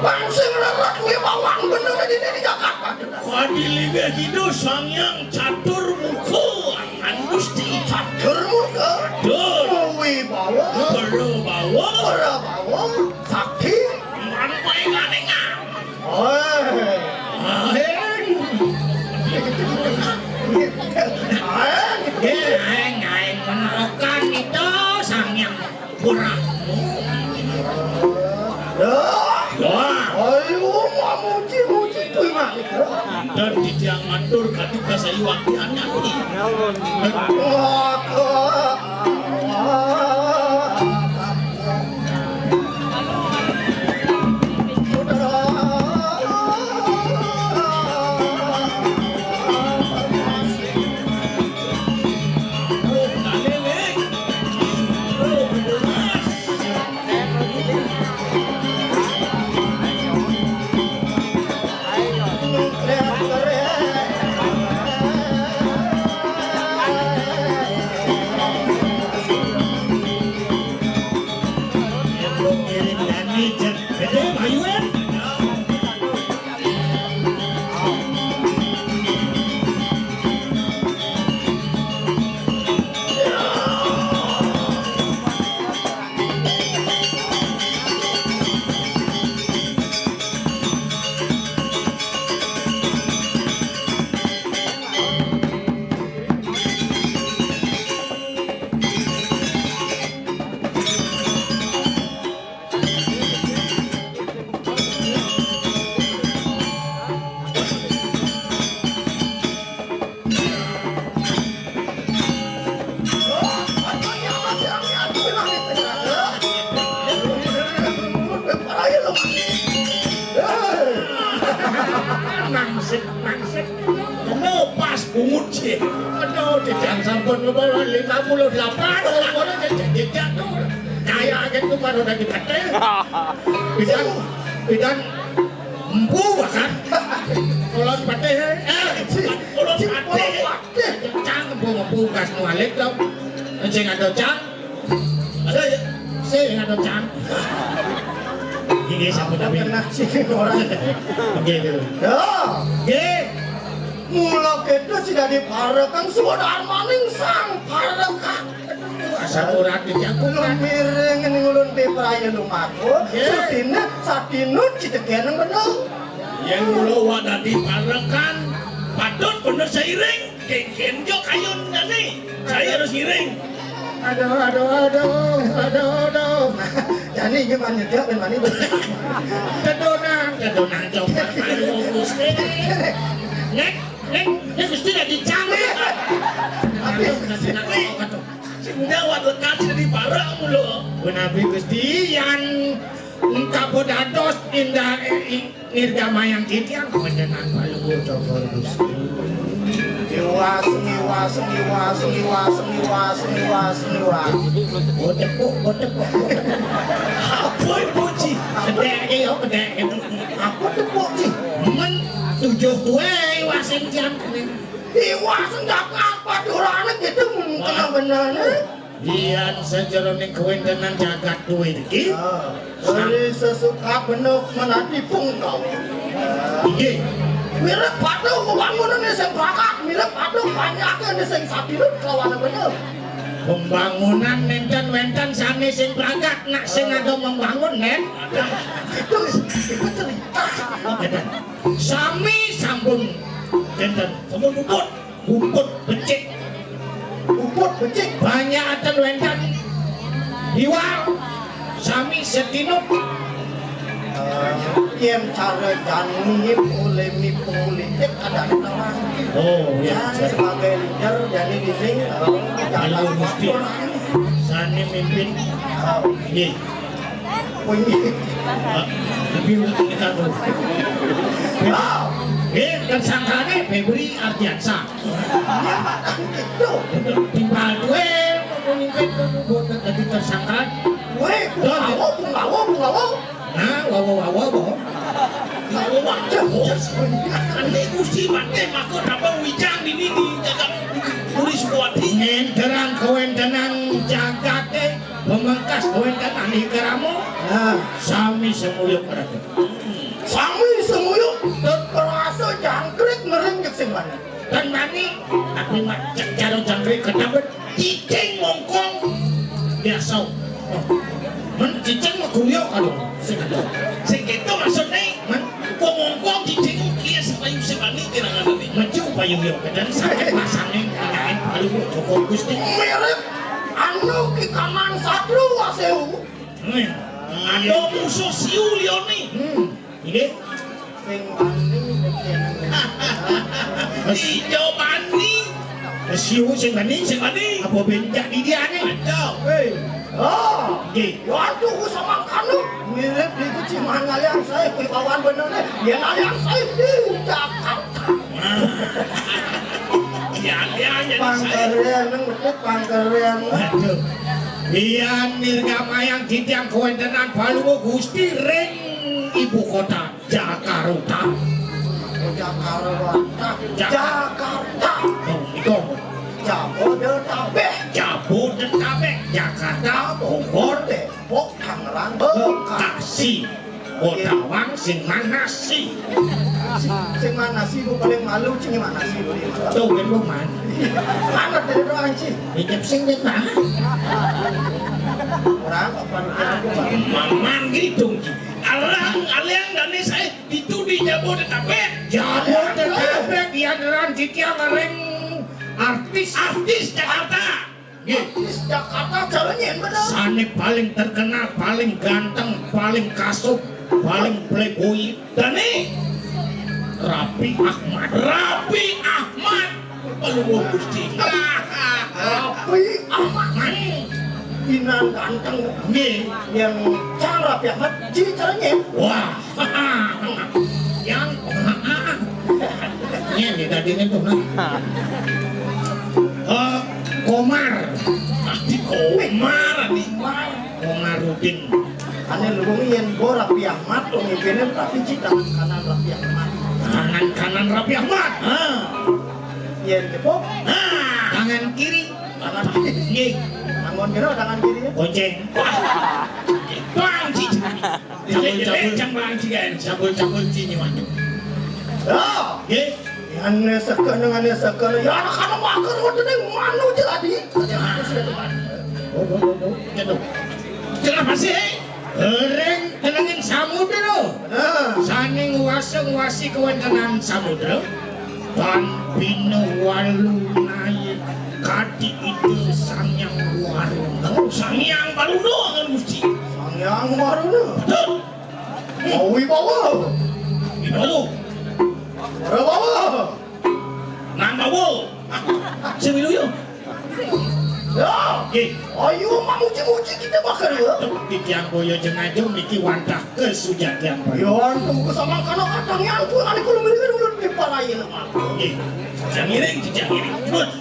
Bang sing leres kuwi bawang bener di, di Jakarta. Kadilinge Ida Sang Hyang Catur Muka, Aman Gusti. Catur Muka. Catur. Wibawa. Prabawa. Prabawa. Sakti. Man painganingan. Oh. Aeng. Aeng. Nggih, aeng, aeng. Menarukan itu Sang Hyang Pura. Wah. Wah. Ayo, mamuji-muji kuwi mah. Dan titiang matur kadi kasayu ati anyar. Wah, kok. Nangsik, nangsik. Ngopas bungut sih. Aduh, tidak sampun ngebawa lima puluh delapan, umurnya jejak-jejak tuh. Kaya aja tuh baru udah dipeteng. Bidan, bidan empu bahkan. Kulon patih, eh, kulon patih. Cang empu, empu gas mualik dong. Sing ada cang. Sing, sing ada cang. Ini sampun tapi. Kena sih orang. Oke, gitu. Ya. Oke. Mula kita sudah diparekan suara armaning sang parekan. Asal ora dijaku. Lu miring ning ulun pipraye lumaku. Nggih. Sutine satinut citegeneng bener. Yen kula wak dadi parekan, patut bener seiring. Kengken yo kayun jani. Saya harus ngiring. Aduh, aduh, aduh, aduh, aduh. Jani iki mani dia ben mani. Tedonan, tedonan coba karo Gusti. Nek, nek, nek Gusti dadi cang. Tapi sing nyawat lekas dadi barang mulo. Menawi Gusti yang engkau dados indah, eh, Nirgamayang titiang panjenengan Palungguh Cokor Gusti. Iwas, iwas, iwas, iwas, iwas, iwas, iwas. Bodepuk, bodepuk, bodepuk. Apa ibu Ji? Kedek, iya, kedek. Apa tepuk Ji? Men tujuh kue iwas sing jam kene. Iwas enggak apa durane gitu mungkin benar. Yen sajeroning kawéntenan jagat kuwi iki. Ah, dari sesuka benuk menanti pungkau. Inggih. Mirip patung pembangunan sing prakat, mirip patung banyaknya sing sabilut kelawan benuk. Pembangunan nénten wénten sané sing prakat, nak sing ada membangun, nén. Itu, itu cerita. Sami sampun kénten. Sampun puput. Puput becik. Puput becik. Banyak aten wénten. Iwak. Sami setinut. Eh, yen cara jani oleh mi politik ada tawangi. Oh, iya. Jani sebagai leader, jani di sini, eh, Halo, Gusti. Sani mimpin. Oh. Nggih. Tapi kita tuh. Oh, eh, tersangkane Febri Ardiansyah. Iya, Pak. Itu. Timpal duwe, mau nyingkir ke buat jadi tersangka. Weh, Punggawa, Punggawa, Punggawa. Nah, wawa, wawa, bo. Wawa, wawa. Ini Gusti Mate, maka tambah wijang ini di jagat Puri Sukawati. Ngenterang kawentenan jagate, pemangkas kawentenan ikaramo. Nah. Sami semuyuk ratu. Sami semuyuk, terasa jangkrik mering jek sing mani. Tan mani, tapi mak cek cara jangkrik ketabet. Cicing mongkong biasa. Oh. Men cicing mah kuyo kalau. Sing, sing gitu maksudnya, men. Kok mongkong cicing kia sing payu sing mani kira-kira nih. Mecu payu yo, kadang sakit rasanya, kadang palu cukup Gusti. Mirip anu Ki Kaman Satru Wasewu. Hmm. Ada musuh siu lione. Hmm. Ini. Sing bani, sing bani. Ijo bani. Siu sing bani, sing bani. Apa bencak di dia nih? Ada. Hei. Oh. Nggih. Waduh, sama kanu. Mirip di kuciman ngalian saya, kuwi bawaan bener nih. Ya ngalian saya di Jakarta. Nah. Ya, ya, jadi saya. Pangkerian, nang betul pangkerian. Aduh. Bian nirgamayang titiang kawentenan Palungguh Gusti ring ibu kota Jakarta. Jakarta. Jak- Jakarta. Oh, iko. Jabodetabek. Jabodetabek. Jakarta, Bogor, Depok, Tangerang, Bekasi. Bekasi. Botawang sing manasi. Sing, sing manasi, Bu, paling malu, cing manasi, Bu. Tuh, kan, Bu, man. Mana dari doang, cing? Ijab sing dia tahan. Orang apa nih? Mang, mang gitu. Alang, aliang dan saya itu di Jabodetabek. Jabodetabek, ya, neran titiang ring artis. Artis Jakarta. Nggih. Artis Jakarta jalan yen bener. Sane paling terkenal, paling ganteng, paling kasub, paling playboy. Dane Raffi Ahmad. Raffi Ahmad. Palungguh Gusti. Raffi Ahmad. Inan ganteng. Nggih. Yang cang Raffi Ahmad, jadi caranya. Wah. Yang. Ini tadi itu, nah. Eh, Komar. Adi Komar, Adi Komar. Komarudin. Ane lu wong yen bo Raffi Ahmad, wong impine tapi ci tangan kanan Raffi Ahmad. Tangan kanan Raffi Ahmad. Ha. Yen tepuk. Nah, tangan kiri. Tangan kiri. Nggih. Tangan kiri, tangan kiri ya. Goceng. Wah. Bang, ci. Cabul, cabul. Jang bang, ci, kan. Cabul, cabul, ci, nyewa. Ya. Nggih. Ane sekene, ane sekene. Ya, anak-anak makan wonten ing manu jeladi. Oh, oh, oh, oh. Gitu. Kenapa sih? Ring delenging samudra. Nah. Sane nguwasa nguwasi kawentenan samudra. Tan bina walu naye kadi ida Sang Hyang Waruna. Oh, Sang Hyang Waruna, ngan Gusti. Sang Hyang Waruna. Betul. Mau wibawa. Wibawa. Ora bawa. Nang bawa. Sing milu yo. Ya. Nggih. Ayo, mamuji-muji kita bakal ya. Titiang boyo jeng ajeng niki wantah kesujatian. Ya, antum kesamaan kana kadang ya, antum, ane kulo miringan ulun diparayin. Nggih. Jangiring, jangiring. Terus.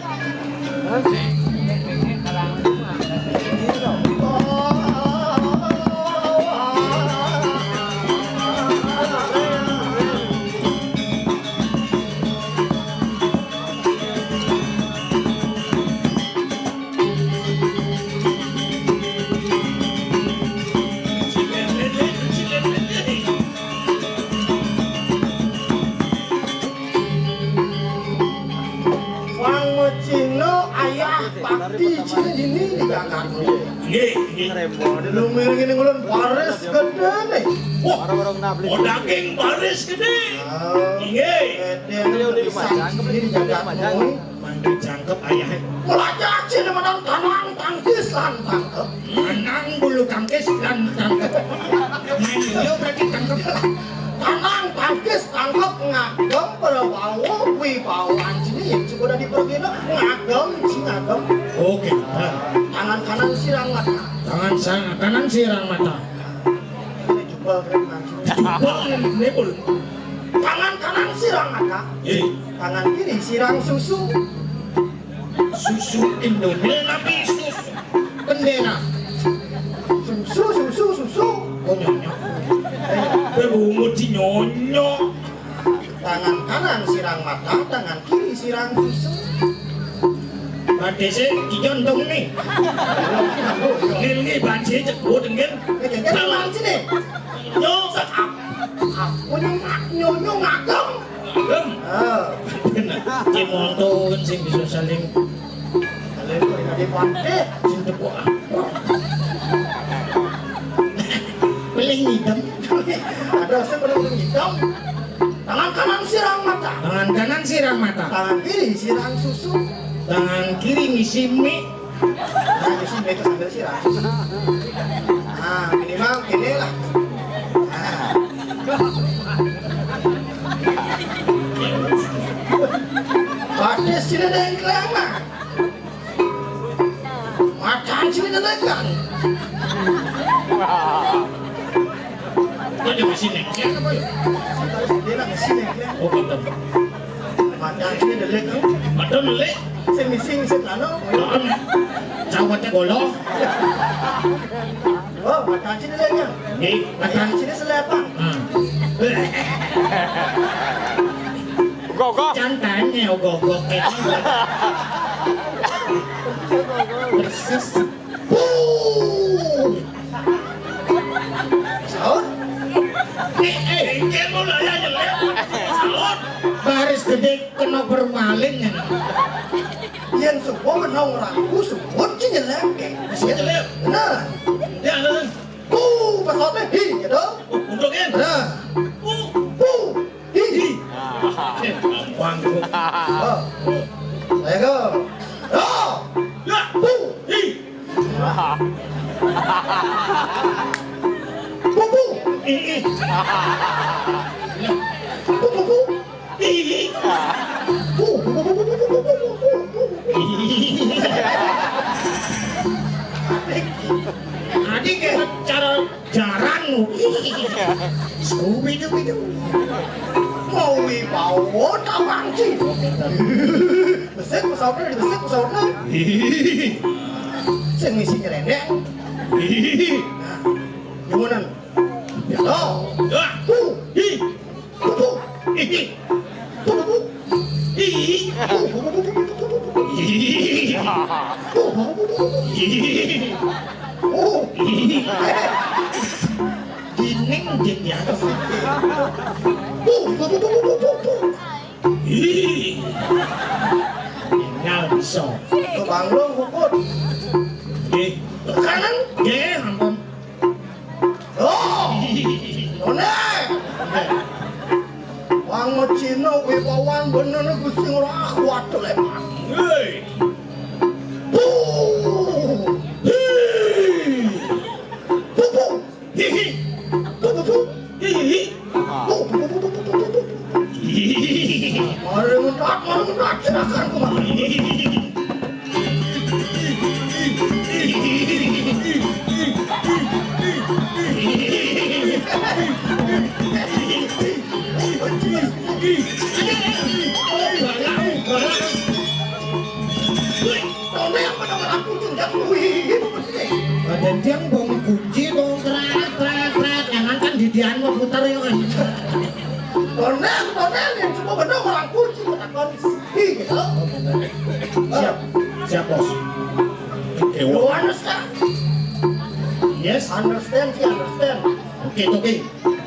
Wong Cina ayah bakti ciri ini di Jakarta. Nggih, nggih. Lu miring ini ngulon baris gede nih. Wah, oh, daging baris gede. Ah, nggih. Gede ini bisa ciri di Jakarta. Mangga jangkep ayahe. Melajah ciri menang tanang tangkis lan tangkep. Menang bulu tangkis lan tangkep. Main yo berarti tangkep. Tanang tangkis tangkep ngagem prabawa wibawa anjine yang cukup dari pergina ngagem si ngagem. Oke, bener. Tangan kanan sirang mata. Tangan sa-, kanan sirang mata. Jubel niki, Pul. Tangan kanan sirang mata, eh, tangan kiri sirang susu. Susu Indomil napi susu bendera? Susu, susu, susu. Oh, nyonyo. Berumur di nyonyo. Tangan kanan sirang mata, tangan kiri sirang susu. Badhe sik iki untung ni. Ngene iki badhe cekut nggih. Tangan sini. Yo, aku nyonyo, nyonyo ngagem. Gem. Ah. Bener. Ki monto kan sing bisa saling. Saling saling ade pante. Sing tepuk apa? Paling hitam. Ada sing paling hitam. Tangan kanan sirang mata. Tangan kanan sirang mata. Tangan kiri sirang susu. Tangan kiri ngisi mie. Nah, ngisi mie itu sambil sirang susu. Nah, minimal gini lah. Nah. Batis sini ada yang kelama. Macan sini ada yang kelama. Kok dia masih nengkek apa ya? Dia lagi sini. Oh, gitu. Macan sini ada yang kelama. Macan lek. Sing misi, sing anu. Cawete golo. Oh, macan sini lek ya. Nggih, macan sini selepan. Hmm. Gogok. Cantane gogok. Persis. Saut. Eh, eh, engke mulai aja lek. Saut. Baris gede kena bermaling. Yen subuh kena orang ku subuh ki nyelem ke. Sing nyelem. Nah. Ya, nah. Ku pesawatnya hi gitu. Untuk ya. Nah. Ku. Ku. Hi. Hi. Eh, gampang tuh. Oh. Ayo go. Oh. Ya. Ku. Hi. Pupu. Ih, ih. Pupu. Ih. Pu, pu, pu, pu. Ih. Adi ke cara jaran. Ih. Scooby-Doo. Mau wibawa tak bangci. Besik pesawatnya, besik pesawatnya. Sing misi nyerendeng. Nah, gimana? Ya. Oh. Ya. Pu. Hi. Pu, pu. Hi. Pu, pu, pu. Hi. Pu, pu, pu. Hi. Pu, pu, pu. Hi. Oh. Hi. Gining, gin ya. Pu, pu, pu. Ih. Tinggal bisa. Ke Banglo, Puput. Nggih. Kanan. Nggih, ampun. Oh. One. Wong Cina kuwi pawan bener Gusti ora kuat leman. Hei. Puh. Hei. Puh, puh. Hihi. Puh, puh, puh. Hihi. Puh, puh, puh. Hihi. Mari mendak, mari mendak, silakan kemari. Ada tiang bong kunci, bong krat, krat, krat, jangan kan didian mau putar ya kan. Tonel, tonel yang cuma bener orang kunci kota kunci gitu. Siap, siap bos. Oke, You understand? Yes. Understand, she understand. Oke, oke.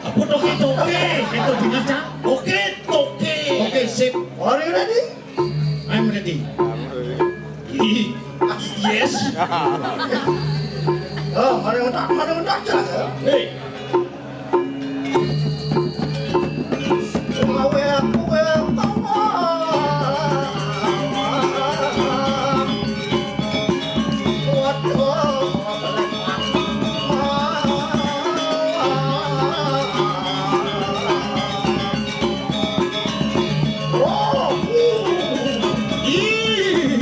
Apa toke toke? Itu dibaca. Oke, toke. Oke, sip. Are you ready? I'm ready. Yes. Oh, mari mentak, mari mentak, jelas ya. Hei. Kowe aku kowe tau. Waduh. Oh. Ih.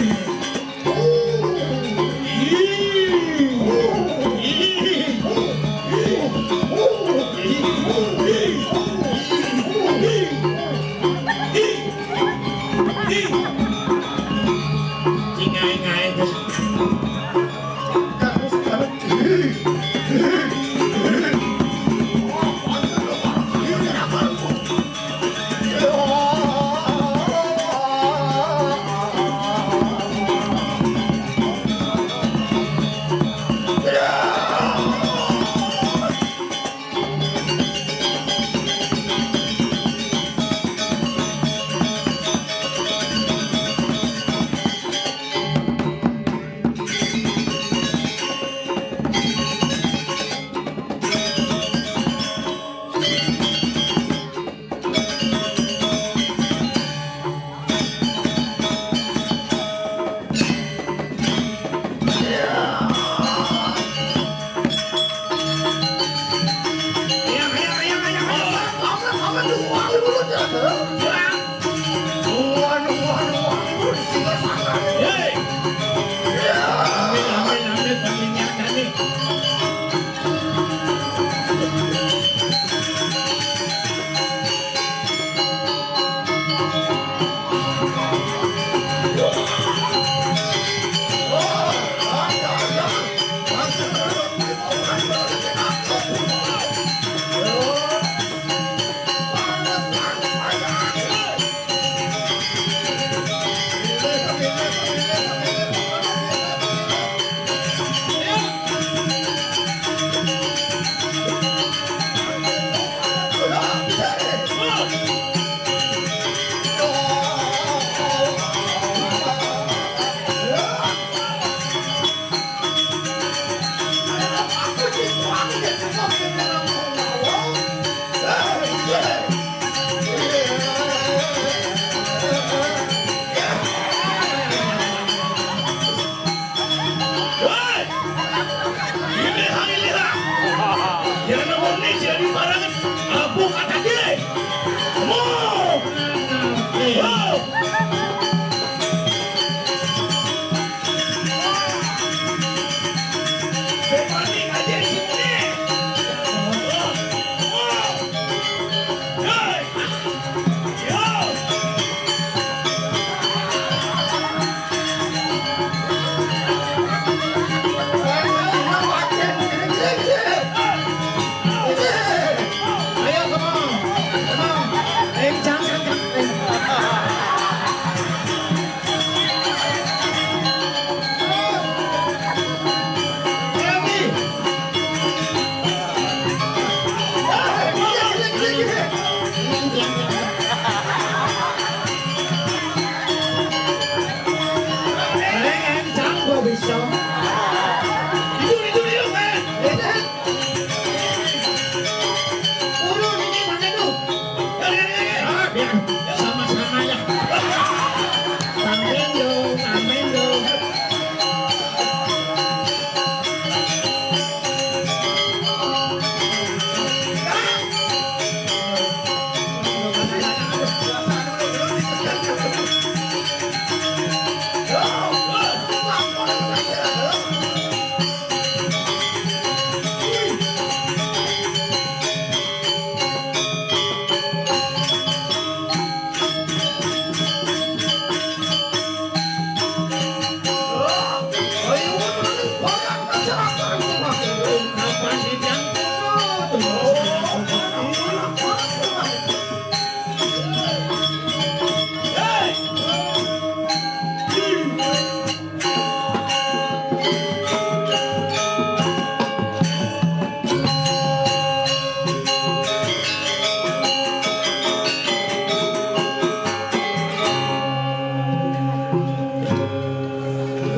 Woi, ini hari lihat. Yang nomor ini jadi parangan. Apa kata dia? Mau. Wow. Turun ini, Mang Endo. Ya, ya, ya, ya. Ah, biar sama-sama ya. Mang Endo, Mang Endo.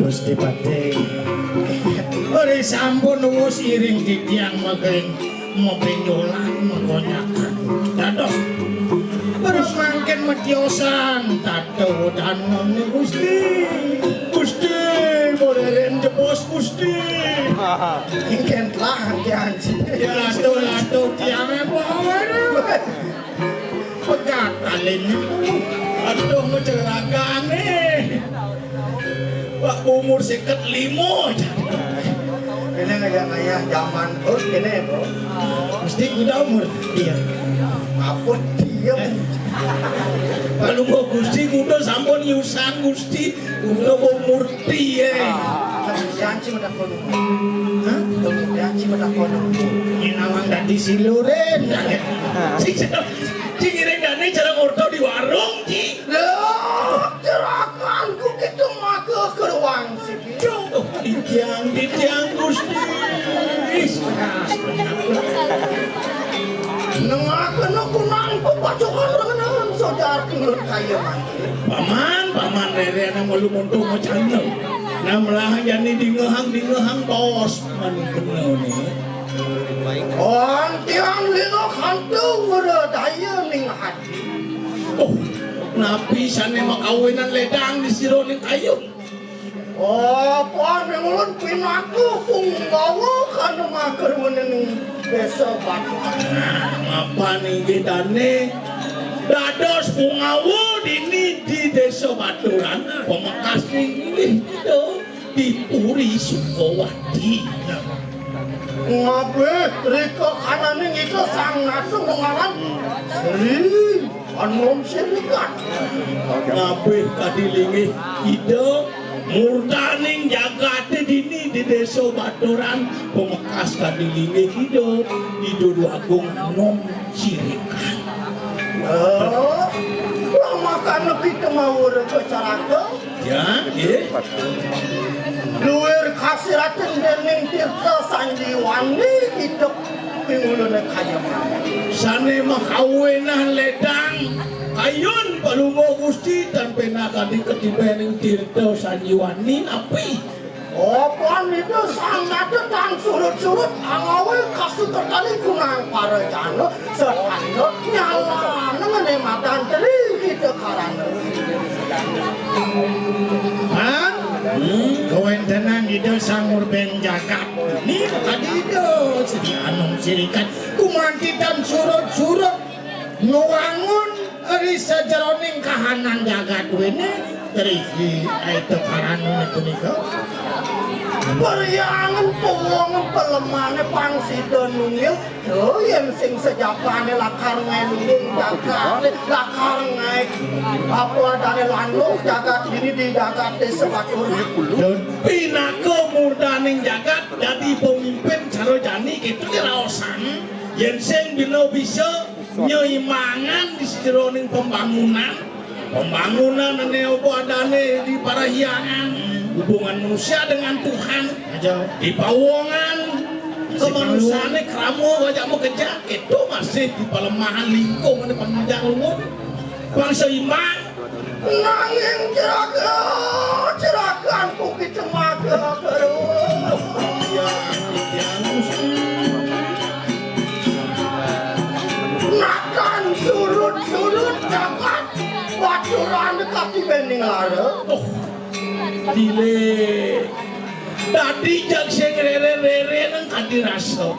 Gusti Patih. Ori sampun wus iring titiang megen mapenjolan makonyakan. Dados. Terus mangkin metiosan. Tuh, dangun, Gusti. Gusti, modern jebos, Gusti. Ingkén telah, Gusti. Ya, aduh, aduh, tiang apa, waduh. Pegat alim. Aduh, ngecerakane. Wah, umur seket lima. Kene ngajak ngayah zaman terus kene, Bro. Mesti kuda umur. Iya. Apa dia? Kalau mau Gusti kuda sampun yusan Gusti, kuda mau murti ya. Kan yusan sih udah kono. Hah? Menakono. Nyinawang dadi silurin. Sing sing ngiring dane cara ngurta di warung, Ci. Lho, cerakanku kita maka ke ruang siki. Titiang, titiang Gusti. Nengakena kunang pepacokan rengenan saudara kelut kaya mati. Paman, paman rere ana malu muntung macana. Namlah jani dingehang, dingehang bos mani kena ni. Antian lino kantu ngura daya ning hati. Oh, napi sane makawinan ledang di sira ning kayu? Apa ning ulun pinaka punggawa kana mager weneng desa Batu. Nah, mapan inggih dane dados punggawa dini di desa Baturan, pamekas inggih kita di Puri Sukawati. Ngabih rika kananing Ida Sang Nata mengaran Sri Anom Sirikan. Ngabih kadilinge Ida murdaning jagate dini di desa Baturan, pamekas kadilinge Ida, Ida Dwagung Anom Sirikan. Oh, lamakana kita mawura kecaraga. Ya, nggih. Luwir kasiratin dening Tirta Sanjiwani kita pingulune kaya mawon. Sane makawinan ledang kayun palungguh Gusti tan penah kadi ketibening Tirta Sanjiwani napi? Apa nida sang nata tan surut-surut angawe kasukertani kunang parajana setanda nyalana ngene matan teri kita karana. Han, hmm, kawentenan Ida Sang Murben Jagat. Ni kadida Sri Anom Sirikan kumantitan surut-surut nuwangun ri sajeroning kahanan jagat wene terisi aita karana punika. Peryangan pewong pelemane pang sida nunggil. Oh, yen sing sejapane lakar ngae luwung jagat, lakar ngae apa adane lanung jagat ini di jagat desa Batur. Pinaka murdaning jagat dadi pemimpin cara jani kita diraosan yen sing bina bisa nyeimbangan di sejeroning pembangunan. Pembangunan ane apa adane di parahyangan, hubungan manusia dengan Tuhan, aja di pawongan kemanusiaane krama aja mau kerja, itu masih di pelemahan lingkungan panjang umur. Bangsa iman. Nanging jeraga, jeragan bukit cemaka, aduh. Ya, ya, Nakan surut-surut dapat baturan kaki bening lara. Oh, dile. Dadi jag sing rere-rere nang kadi rasa.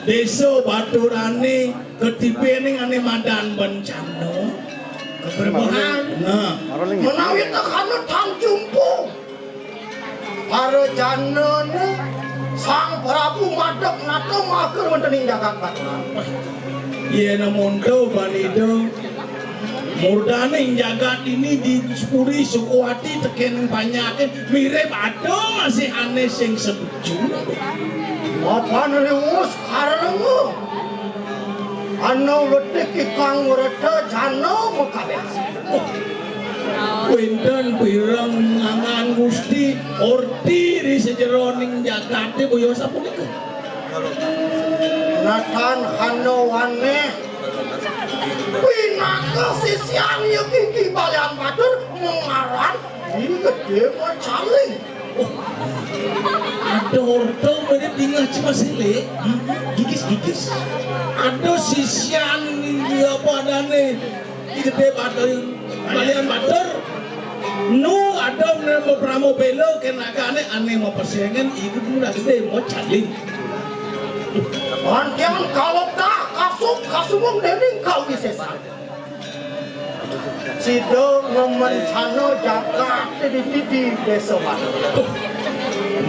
Desa Baturane ketibening ane madan bencana. Keberbahan. Nah, menawi tekana tan jumpu. Para janane Sang Prabu madhep nata mager wonten ing jagat Batman. Yen monto banida murdaning jagat ini di Puri Sukawati teken panyake mirip ada masih ane sing setuju. Mapan riwus karena ana wetik ikang werta jana mekabeh. Wenten pirang angan Gusti orti ri sejeroning jagate boyo sapunika. Natan hana waneh pinaka sisyan yekiki balian batur mengaran Ing gedhe macaling. Ada orta mirip dingah cimasile. Gigis-gigis. Ada sisyan apa adane. Ing gedhe batur. Balian batur. Nu ada nemu pramo belo kenakane ane mau persengen iku pun ada mau caling. Antian kalau tak kasuk kasumung dening kau disesan. Sida ngemencana jagat di, di, di desa Batur.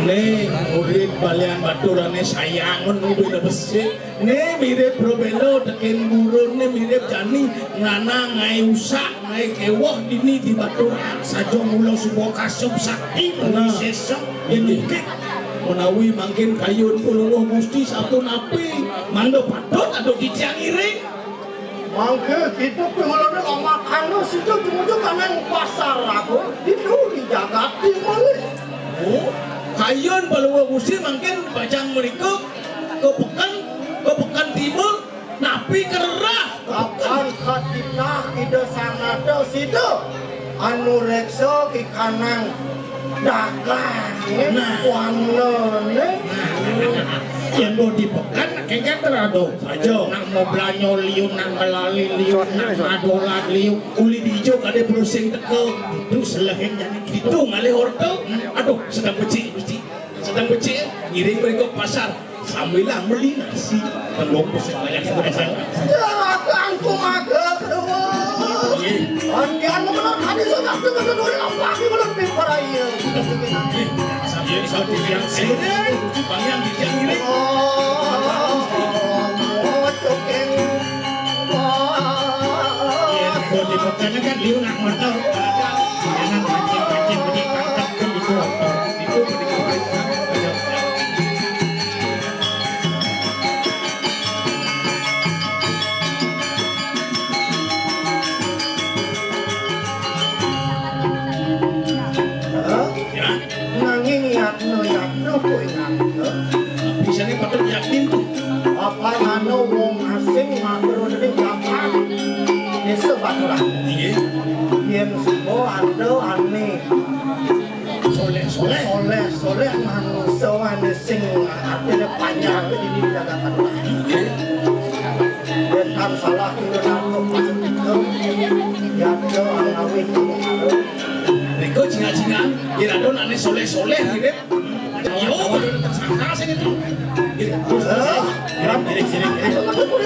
Ne murid balian baturane sayangun udah besik. Ne mirip Robelo teken gurun ne mirip jani ngana ngai usak ngai kewah dini di Batur saja mula suba kasub sakti mula sesa. Ini Menawi mangkin kayun Palungguh Gusti sapunapi, mangda patut antuk titiang ngiring. Mangke kita pengulane lamakana sida tumuju kanang pasar raga, itu di jagat timur. Oh, kayun Palungguh Gusti mangkin pacang mrika ka peken, ka peken timur, napi kererah. Kapan katitah Ida Sang Nata sida anu reksa ki kanang dagang. Nah. Wanane. Nah, yen mau di peken, kengken terado. Saja. Nak mau belanja liu, nak melali liu, nak madolan liu. Uli dija kade berusing teka. Itu seleheng jadi gitu ngalih orta. Aduh, sedang becik, becik. Sedang becik, ngiring mereka ke pasar. Sambilang meli nasi. Tembok pusing banyak sudah saya. Ya, aku angkung ada, aduh. Iya. Antian benar tadi sudah sudah sudah apa di belum piparaya. Iya. Sambil sambil yang sini, bang yang bikin ngiring. Oh, oh, oh, cokeng. Wah. Iya, kalau di peken kan liu nak motor. Jangan pancing-pancing bunyi tangkap kan itu. Itu bunyi. Hah? Ya. Nanging yatna-yatna kok ingat. Bisane patut yakin tuh. Apa ana wong asing matur ning jagat desa Baturan? Nggih. Yen sapa ada ane soleh-soleh, soleh-soleh manusa ane sing atine panjang di jagat Baturan. Nggih. Yen tan salah kula nangkep maksud kita, yatna angawit. Niku jingan-jingan, yen ada ane soleh-soleh ngiring. Yo, tersangka sing itu. Terus, terus. Hah? Ngiring, ngiring, ngiring, ngiring.